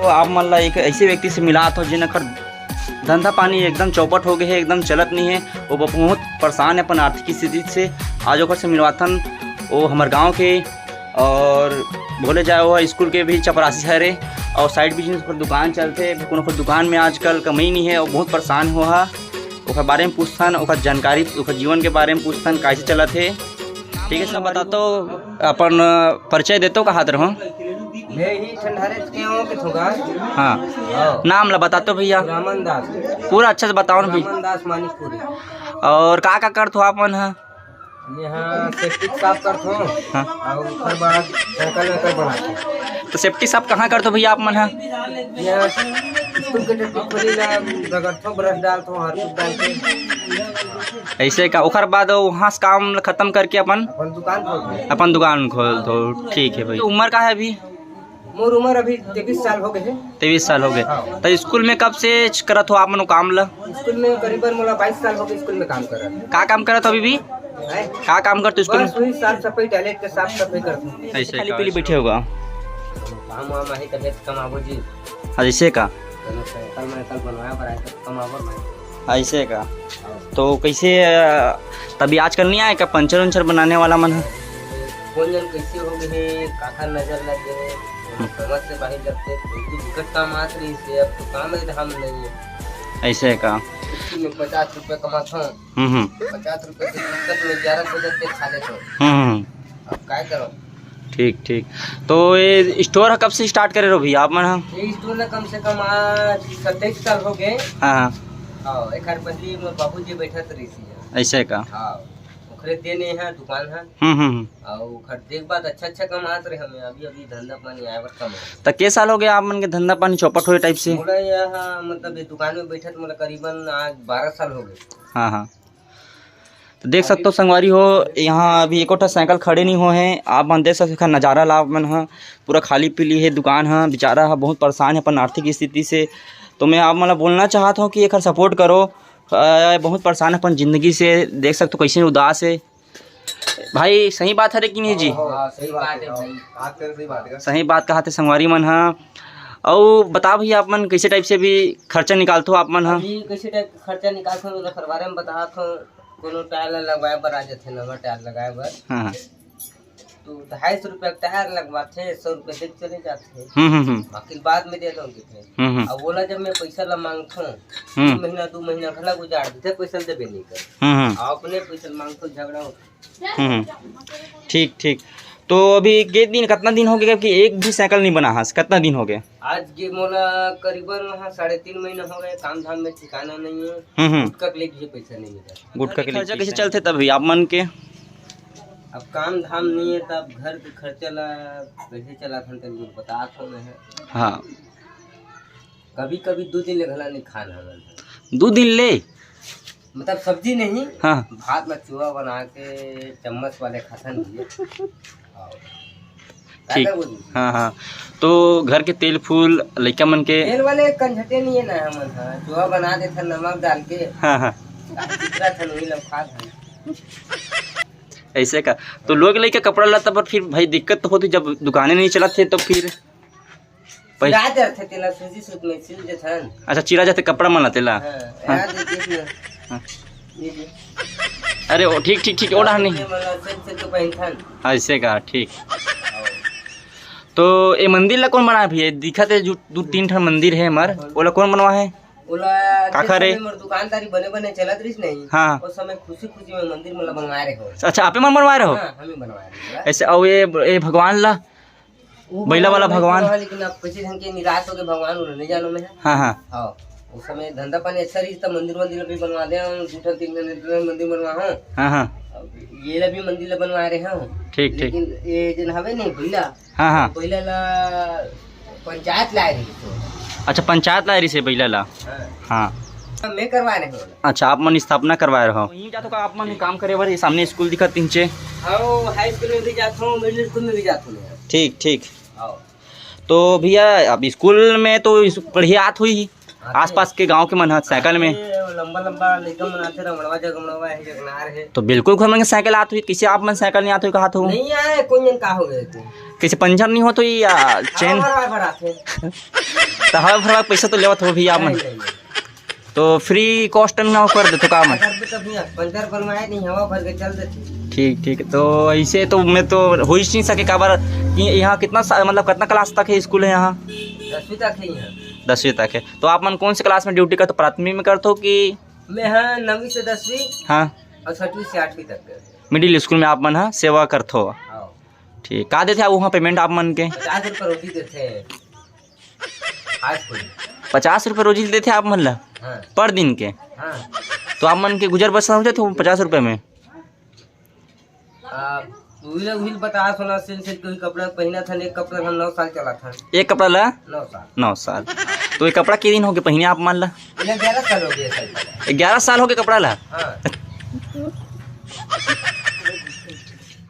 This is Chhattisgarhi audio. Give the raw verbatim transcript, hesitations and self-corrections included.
तो आप मन ला एक ऐसे व्यक्ति से मिलात हो, जेन कर धंधा पानी एकदम चौपट हो गए हे, एकदम चलत नहीं है। वो बहुत परेशान है अपन आर्थिक स्थिति से। आज ओकर से मिलवाथन। वो हमर गांव के और बोले जाए वो स्कूल के भी चपरासी हरे और साइड बिजनेस पर दुकान चलते। कोनो को दुकान में आजकल कमाई नहीं है और बहुत परेशान हो हा। ओकर बारे में पूछथन, ओकर जानकारी, ओकर जीवन के बारे में पूछथन, कैसे चलत है। ठीक है सर, बता तो अपन परिचय देतो कहा तरह। मैं ही ठंडारे के हूँ कि थोड़ा। हाँ। हाँ। नाम ला बता तो भैया। रामन दास। पूरा अच्छा से बताओ ना भैया। रामन दास मानिकपुरी। और का का करत हो आप मन ह? यहाँ सेप्टिक साफ करत हूँ। हाँ। और ओकर बाद साइकिल वाइकिल बनात हूँ। तो सेप्टिक साफ कहाँ करत हो भैया आप मन ह? यहाँ स्कूल के टट्टी खोली ला रगड़त हूँ, ब्रश डालत हूँ, हाथ उथ डाल के। ऐसे का, ओकर बाद वहाँ से काम खत्म करके अपन अपन दुकान खोल दे। अपन दुकान खोल दो। ठीक है भाई, तो उम्र का है अभी? मोर उम्र अभी तेईस साल हो गए है। तेईस साल हो गए। हाँ। तो स्कूल में कब से करत हो आप मन काम ला? स्कूल में करीबन मोला बाईस साल हो गए स्कूल में काम कर रहा। का काम करत हो अभी भी? हैं? का काम करत हो स्कूल में? बस वही साफ सफाई, टॉयलेट के साफ सफाई करत हूँ। ऐसे खाली का पीली बैठे होगा। काम वाम आहे तबे त कमाबो जी। हाँ, ऐसे का? कोनो साइकिल माइकिल बनवाए बर आए त कमाबो भाई। ऐसे का? तो कैसे, अ, तभी आजकल नहीं आए का पंचर उंचर बनाने वाला मन ह? कौन जन कैसे हो गए हे, काखर नजर लग गए हे, समझ से बाहर लगते, कोई भी दिक्कत काम आत रही से, अब तो काम है तो हम नहीं है। ऐसे का? छुट्टी में पचास रुपये कमात हूँ, हम्म, हम्म। पचास रुपये के दिक्कत में ग्यारह बजे तक खा लेता हूँ। हम्म, हम्म। अब काय करो? ठीक, ठीक। तो ये स्टोर ह कब से स्टार्ट करे रहो भैया आप मन ह? ये स्टोर ला कम से कम आज सत्ताईस साल हो गए। हाँ, हाँ। हाँ, एक पहले मोर बाबूजी बैठत रही थी। ऐसे का? हाँ, ओकरे देने है दुकान है। हम्म, हम्म, हम्म। और ओकर देख बाद अच्छा, अच्छा कमात रहे हमें। अभी, अभी धंधा पानी आए बर कम है। त के साल हो गए आप मन के धंधा पानी चौपट हुए टाइप से? मोला यहाँ, मतलब, ये दुकान में बैठत मोला करीबन आज बारह साल हो गए। हाँ, हाँ। तो देख सकते हो संगवारी हो, यहाँ अभी एको ठा साइकिल खड़े नहीं हो हैं। आप मन देख सकते हो, नज़ारा ला आप मन ह, पूरा खाली पीली है दुकान ह। बेचारा ह बहुत परेशान है अपन आर्थिक स्थिति से। तो मैं आप मन ला बोलना चाहत हूँ कि एकर सपोर्ट करो। अ, बहुत परेशान है अपन जिंदगी से। देख सकते हो कैसे उदास है। भाई, सही बात हरे कि नहीं जी? हाँ, सही बात है भाई। बात कर, सही बात है। सही बात कहा थे संगवारी मन ह। अउ बता भैया, आप मन कैसे टाइप से भी खर्चा निकालथो आप मन ह? अभी कैसे टाइप खर्चा निकालथो, ओकर बारे में बता थो। कोनो टायर ला लगवाए बर आ जाथे, नवा टायर लगाए बर। हाँ, हाँ। तो ढाई सौ रुपया के टायर लगवाथे, सौ रुपया दे के चले जाथे। हम्म, हम्म, हम्म। बाकी बाद में दे दो किथे। हम्म, हम्म। अब बोला जब मैं पैसा ला मांगथो, हम्म। तीन महीना, दो महीना घला गुजार देथे, पैसा देबे नहीं कर। हम्म, हम्म। अब अपने पैसा मांगथो, झगड़ा होथे। हम्म, हम्म। ठीक, ठीक। तो अभी के दिन, कितना दिन हो गया कि एक भी साइकिल नहीं बना हस? कितना दिन हो गया? आज के मोला करीबन वहाँ साढ़े तीन महीना हो गए, काम धाम में ठिकाना नहीं है। हम्म, हम्म। गुटखा के लिए भी पैसा नहीं मिला। गुटखा के लिए खर्चा कैसे चलथे तब भी आप मन के? अब काम धाम नहीं है, तब घर के खर्चा ला कैसे चलाथन, तब बता कौन है। हाँ। कभी कभी दो दिन ले घला नहीं खान हमन। दो दिन ले? मतलब सब्जी नहीं, हाँ। भात ला चोवा बना के चम्मच वाले खाथन भैया। हाँ। ठीक। दादा बोली। हाँ, हाँ। तो घर के तेल फूल लइका मन के? तेल वाले कंझटे नहीं है ना हमन, हाँ, चोवा बना देथन नमक डाल के। हाँ, हाँ। चित्रा थन वही लोग खात हैं। ऐसे का? तो लोग लइका कपड़ा लत्ता पर फिर भाई दिक्कत तो होती, जब दुकानें नहीं चलत थे तो फिर पैसा चिरा जाथे तेला, सूजी सूत में सिल जथन। अच्छा, चिरा जाथे कपड़ा मन ला तेला। हाँ, हाँ। याद है, देख लो। हाँ। ये दे। अरे, ओ, ठीक, ठीक, ठीक, ओढ़ा नहीं। ये मन ला सिल, सिल के पहनथन। ऐसे का, ठीक। तो ये मंदिर ला कौन बनाए भैया? दिखत है जो दो तीन ठन मंदिर है हमार, ओला कौन बनवा है? ओला काखर जिस रे? समय मोर दुकानदारी बने बने चलत रहिस नहीं, हाँ। उस समय खुशी खुशी में मंदिर मोला बनवाए रहे हो। अच्छा, आपे मन बनवाए रहो? हाँ, हमें बनवाए रहे हो। ऐसे, और ये, ये भगवान ला? वो बैला वाला भगवान भगवान? है, लेकिन अब कैसे ढंग के निराश हो गए भगवान, उन्हें नहीं जानो मैं। हाँ, हाँ। हाँ, उस समय धंधा पानी अच्छा रही, तब मंदिर वंदिर भी बनवा दे, हम दो ठन, तीन ठन मंदिर बनवा हो। हाँ, हाँ। अब ये ला भी मंदिर ला बनवा रहे हो। ठीक, ठीक। लेकिन ये जन हवे नहीं भैया, हाँ, हाँ। पहले ला पंचायत लाए रही तो। अच्छा, पंचायत लाए रही से बैला ला। हाँ। हाँ। मैं करवा रहे हो। अच्छा, आप मन स्थापना करवाए रहो। वहीं जातो का आप मन काम करे बर, ये सामने स्कूल दिखत तिंचे। हाँ, हाई स्कूल में भी जाता हूँ, मिडिल स्कूल में भी जाता हूँ। ठीक, ठीक। हाँ। तो भैया, अब स्कूल में तो इस-, पढ़िया आत हुई, आते आसपास के गांव के मन ह साइकिल में। आते, लंबा लंबा लइका मन आते, रमणवा जगमणवा है, जगनार है। तो बिल्कुल घर में साइकिल आत हुई, किसे आप मन साइकिल नहीं आत हुई, कहा तो? नहीं आए, कोई जन का हो गए थे? कइसे पंचर नहीं हो तो ये, आ, चेन? हवा भरवा भराथे। तो हवा भरवा के पैसा तो लेवत हो भैया आप मन। नहीं, नहीं, नहीं। तो फ्री कॉस्ट ना कर देथो का मैं? अगर भी कभी पंचर बनवाए नहीं, हवा भर के चल देथे। ठीक, ठीक। तो ऐसे तो मैं तो हो ही नहीं सके, काबर कि यहाँ कितना सा-, मतलब कितना क्लास तक है स्कूल है यहाँ? दसवीं तक है यहाँ। दसवीं तक है। तो आप मन कौन से क्लास में ड्यूटी करथो, प्राथमिक में करथो कि? मैं, हाँ, नवीं से दसवीं। हाँ। और छठवीं से आठवीं तक के। मिडिल स्कूल में आप मन, हाँ, सेवा करथो। हाँ। ठीक, का देथे आप वहाँ पेमेंट आप मन के? पचास रुपये रोजी देथे। आज कोई। पचास रुपये रोजी देथे आप मन ला? हाँ। पर दिन के? हाँ। तो आप मन के गुजर बसर हो जाथे वो पचास रुपये में? आ, उही ला, उही ला बता सोना, सिल सिल के उही कपड़ा पहिनत हन, एक कपड़ा हम नौ साल चलात हन। एक कपड़ा ला? नौ साल। नौ साल। तो ये कपड़ा के दिन हो गए पहिने आप मन ला? ये ग्यारह साल हो गए सर। ग्यारह साल हो गए कपड़ा ला? हाँ।